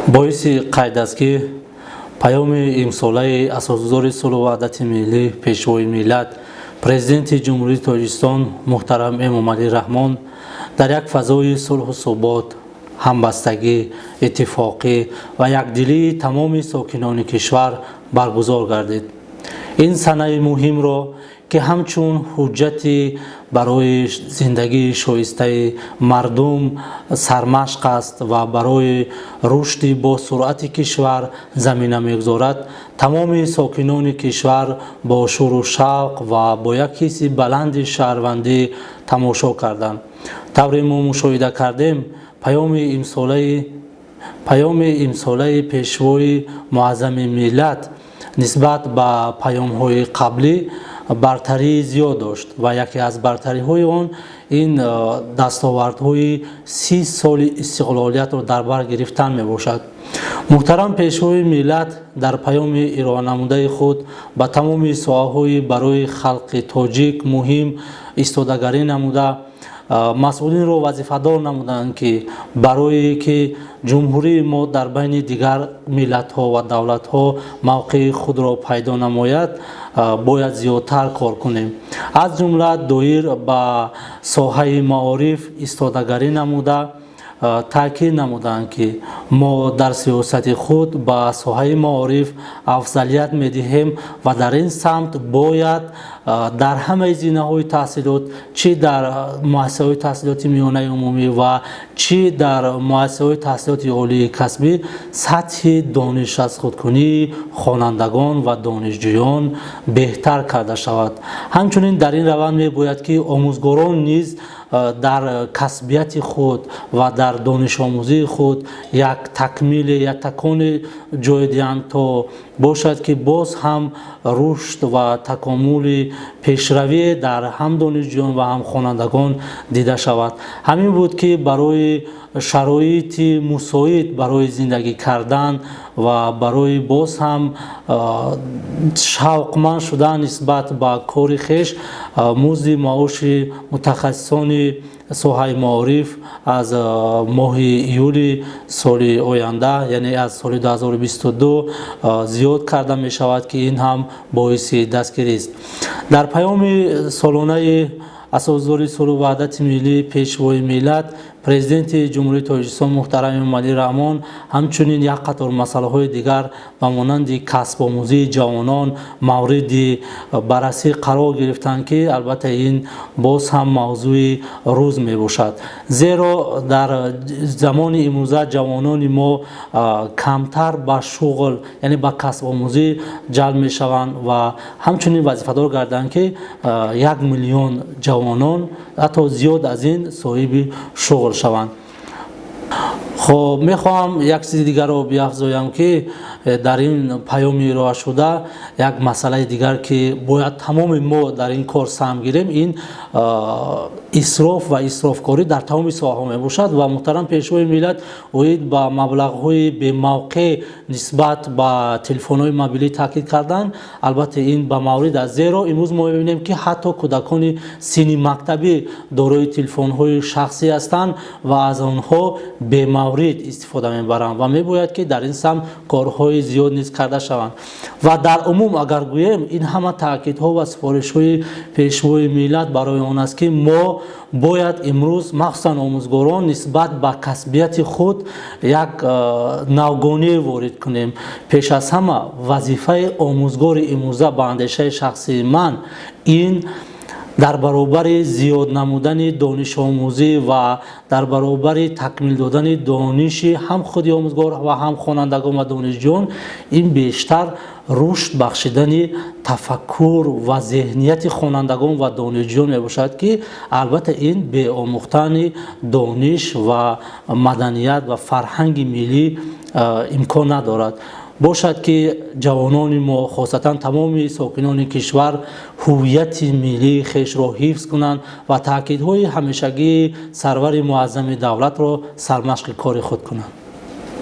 Боиси қайд аст, ки паёми имсолаи Асосгузори сулҳу ваҳдати миллӣ, Пешвои миллат, Президенти Ҷумҳурии Тоҷикистон муҳтарам Эмомалӣ Раҳмон дар як фазои сулҳу субот, ҳамбастагӣ, иттифоқӣ ва якдилии тамоми сокинони кишвар баргузор гардид. Ин санаи муҳимро, ки ҳамчун ҳуҷҷати барои зиндагии шоистаи мардум сармашқ аст ва барои рушди босуръати кишвар замина мегузорад, тамоми сокинони кишвар бо шӯру шавқ ва бо як ҳисси баланди шаҳрвандӣ тамошо карданд. Тавре мо мушоҳида кардем, паёми имсолаи Пешвои муаззами миллат нисбат ба паёмҳои қаблӣ бартарии зиёд дошт ва яке аз бартариҳои он ин дастовардҳои 30 соли истиқлолиятро дар бар гирифтан мебошад. Муҳтарам Пешвои миллат дар паёми ироанамудаи худ ба тамоми соҳаҳои барои халқи тоҷик муҳим истодагарӣ намуда, масъулинро вазифадор намуданд, ки барое ки ҷумҳурии мо дар байни дигар миллатҳо ва давлатҳо мавқеи худро пайдо намояд, бояд зиёдтар кор кунем. Аз ҷумла доир ба соҳаи маориф истодагарӣ намуда, таъкид намуданд, ки мо дар сиёсати худ ба соҳаи маориф афзалият медиҳем ва дар ин самт бояд дар ҳамаи зинаҳои таҳсилот, чӣ дар муассисаҳои таҳсилоти миёнаи умумӣ ва чӣ дар муассисаҳои таҳсилоти олии касбӣ, сатҳи дониш аз худкунии хонандагон ва донишҷӯён беҳтар карда шавад. Ҳамчунин дар ин раванд мебояд, ки омӯзгорон низ дар касбияти худ ва дар донишомӯзии худ як такмиле, як таконе ҷой диҳанд, то бошад, ки боз ҳам рушд ва такомули пешравие дар ҳам донишҷӯён ва ҳам хонандагон дида шавад. Ҳамин буд, ки барои шароити мусоид барои зиндагӣ кардан ва барои боз ҳам шавқманд шудан нисбат ба кори хеш музди маоши мутахассисони соҳаи маориф аз моҳи июли соли оянда, яъне аз соли 2022 зиёд карда мешавад, ки ин ҳам боиси дастгирист. Дар паёми солонаи Асосгузори сулҳу ваҳдати миллӣ, Пешвои миллат, Президенти Ҷумҳурии Тоҷикистон муҳтарам Эмомалӣ Раҳмон ҳамчунин як қатор масъалаҳои дигар ба монанди касбомӯзии ҷавонон мавриди баррасӣ қарор гирифтанд, ки албатта ин боз ҳам мавзӯи рӯз мебошад, зеро дар замони имрӯза ҷавонони мо камтар ба шуғл, яъне ба касбомӯзӣ ҷалб мешаванд ва ҳамчунин вазифадор гарданд, ки 1 миллион ҷавонон, ҳатто зиёд аз ин, соҳиби шуғл шаванд. Хоб, мехоҳам як чизи дигарро биафзоям, ки дар ин паёми ироашуда як масъалаи дигар, ки бояд тамоми мо дар ин кор саҳм гирем, ин исроф ва исрофкорӣ дар тамоми соҳаҳо мебошад. Ва муҳтарам Пешвои миллат оид ба маблағҳои бемавқеъ нисбат ба телефонҳои мобилӣ таъкид карданд. Албатта, ин ба маврид аст, зеро имрӯз мо мебинем, ки ҳатто кӯдакони синни мактабӣ дорои телефонҳои шахсӣ ҳастанд ва аз онҳо бемаврид истифода мебаранд ва мебояд, ки дар ин самт корҳои зиёд низ карда шаванд. Ва дар умум агар гӯем, ин ҳама таъкидҳо ва супоришҳои Пешвои миллат барои он аст, ки мо бояд имрӯз, махсусан омӯзгорон, нисбат ба касбияти худ як навгонӣ ворид кунем. Пеш аз ҳама вазифаи омӯзгори имрӯза, ба андешаи шахсии ман, ин дар баробари зиёд намудани донишомӯзӣ ва дар баробари такмил додани дониши ҳам худи омӯзгор ва ҳам хонандагон ва донишҷӯён, ин бештар рушд бахшидани тафаккур ва зеҳнияти хонандагон ва донишҷӯён мебошад, ки албатта ин бе омӯхтани дониш ва маданият ва фарҳанги миллӣ имкон надорад. Бошад, ки ҷавонони мо, хосатан тамоми сокинони кишвар, ҳуввияти миллии хешро ҳифз кунанд ва таъкидҳои ҳамешагии сарвари муаззами давлатро сармашқи кори худ кунанд.